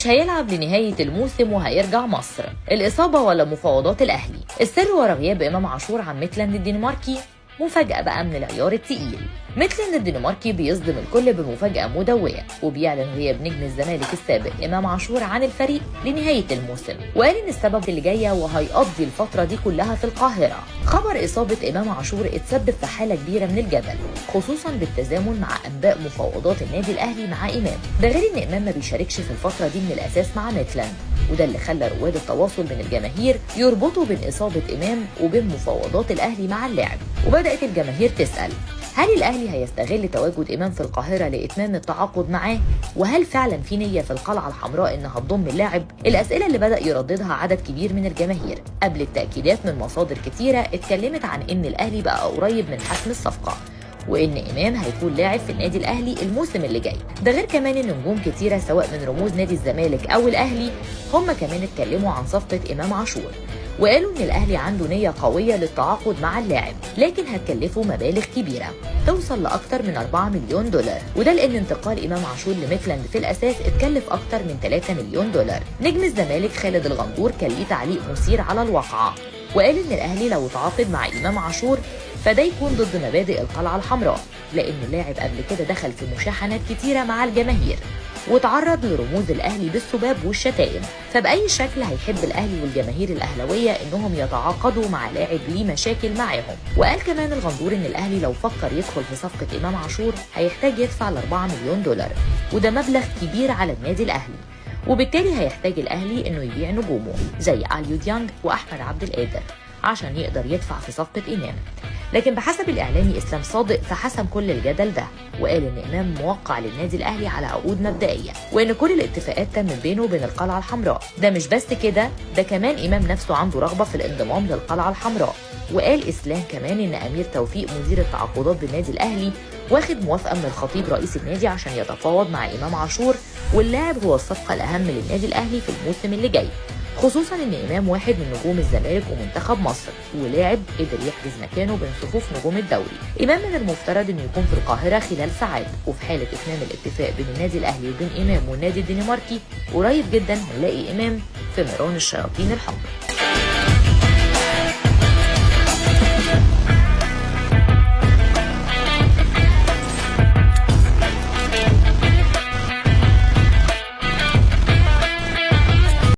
مش هيلعب لنهاية الموسم وهيرجع مصر. الإصابة ولا مفاوضات الأهلي؟ السر ورا غياب إمام عاشور عن ميتلاند الدنماركي مفاجأة بقى من العيار التقيل. ميتلاند الدنماركي بيصدم الكل بمفاجأة مدوية، وبيعلن غياب نجم الزمالك السابق إمام عاشور عن الفريق لنهاية الموسم، وقال إن السبب اللي جاية وهيقضي الفترة دي كلها في القاهرة. خبر إصابة إمام عاشور اتسبب في حالة كبيرة من الجدل، خصوصا بالتزامن مع أنباء مفاوضات النادي الأهلي مع إمام. ده غير إن إمام ما بيشاركش في الفترة دي من الأساس مع ميتلاند، وده اللي خلى رواد التواصل من الجماهير يربطوا بين إصابة إمام وبين مفاوضات الأهلي مع اللاعب. وبدأت الجماهير تسأل: هل الأهلي هيستغل تواجد إمام في القاهرة لإتمام التعاقد معاه؟ وهل فعلا في نية في القلعة الحمراء إنها تضم اللاعب؟ الأسئلة اللي بدأ يرددها عدد كبير من الجماهير قبل التأكيدات من مصادر كتيرة اتكلمت عن إن الأهلي بقى قريب من حسم الصفقة، وإن إمام هيكون لاعب في النادي الأهلي الموسم اللي جاي. ده غير كمان إن نجوم كتيرة سواء من رموز نادي الزمالك أو الأهلي هم كمان اتكلموا عن صفقة إمام عاشور، وقالوا إن الأهلي عنده نية قوية للتعاقد مع اللاعب، لكن هتكلفه مبالغ كبيرة توصل لأكتر من 4 مليون دولار، وده لأن انتقال إمام عاشور لميتلاند في الأساس اتكلف أكتر من 3 مليون دولار. نجم الزمالك خالد الغندور كان ليه تعليق مثير على الواقعة، وقال إن الأهلي لو تعاقد مع إمام عاشور فده يكون ضد مبادئ القلعة الحمراء، لأن اللاعب قبل كده دخل في مشاحنات كتيرة مع الجماهير وتعرض لرموز الأهلي بالسباب والشتائم، فبأي شكل هيحب الأهلي والجماهير الأهلاوية إنهم يتعاقدوا مع لاعب ليه مشاكل معاهم. وقال كمان الغندور إن الأهلي لو فكر يدخل في صفقة إمام عاشور هيحتاج يدفع 4 مليون دولار، وده مبلغ كبير على النادي الأهلي، وبالتالي هيحتاج الأهلي إنه يبيع نجومه زي أليو ديانج وأحمد عبد القادر عشان يقدر يدفع في صفقة إمام. لكن بحسب الإعلامي إسلام صادق فحسم كل الجدل ده، وقال إن إمام موقع للنادي الأهلي على عقود مبدئية، وإن كل الاتفاقات تمت بينه وبين القلعة الحمراء. ده مش بس كده، ده كمان إمام نفسه عنده رغبة في الانضمام للقلعة الحمراء. وقال إسلام كمان إن أمير توفيق مدير التعاقدات بالنادي الأهلي واخد موافقة من الخطيب رئيس النادي عشان يتفاوض مع إمام عاشور، واللاعب هو الصفقة الأهم للنادي الأهلي في الموسم اللي جاي، خصوصا ان امام واحد من نجوم الزمالك ومنتخب مصر، ولاعب قدر يحجز مكانه بين صفوف نجوم الدوري. امام من المفترض انه يكون في القاهرة خلال ساعات، وفي حاله اتمام الاتفاق بين النادي الاهلي وبين امام والنادي الدنماركي قريب جدا هنلاقي امام في ميران الشياطين الحمر.